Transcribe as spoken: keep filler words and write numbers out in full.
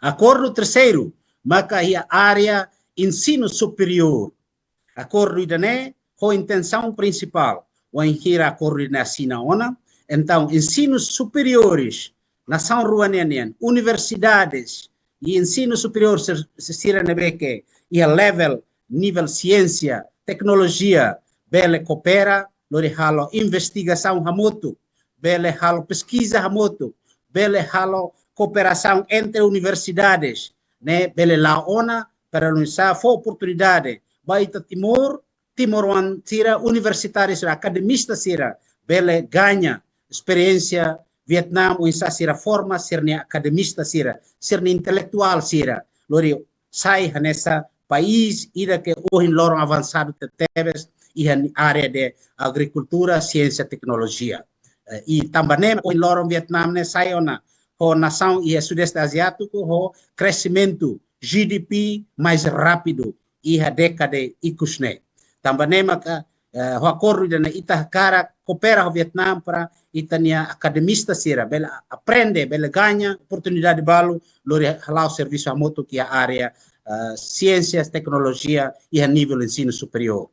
Akordu terseiru maka iha área ensinu superiór. Akordu ida-ne'e ho intensaun prinsipál, wainhira akordu ida-ne'e asina ona, entaun ensinu superiores nasaun rua nian, universidades i ensinu superiór sira ne'ebé ke iha level nivel siénsia, teknolojia, bele koopera, lori halo investigasaun hamutuk, bele halo peskiza hamutuk, bele halo kooperasaun entre universidades, ne'e bele la'o ona para nusa fó oportunidade ba ita Timor, timoroan sira, universitáriu sira, akademista sira bele gaña esperiénsia Vietnam, oinsá sira forma sira-nia akademista sira, sira-nia intelektuál sira, lori sai hanesan país ida ke ohin loron avansadu tebetebes iha área de agrikultura, siénsia, teknolojia. Eh, i tanba ne'e ohin loron Vietnam ne'e sai ona ho nasaun iha Sudeste Aziátiku ho kreximentu G D P mais rápidu iha dékada ikus ne'e. Tanba ne'e maka, eh, ho akordu ida-ne'e ita hakarak koopera ho Vietnam para ita-nia akademista sira bele aprende, bele gaña oportunidade balu, lori hala'o servisu hamutuk iha área, eh, siénsia, teknolojia, iha nivel ensinu superiór.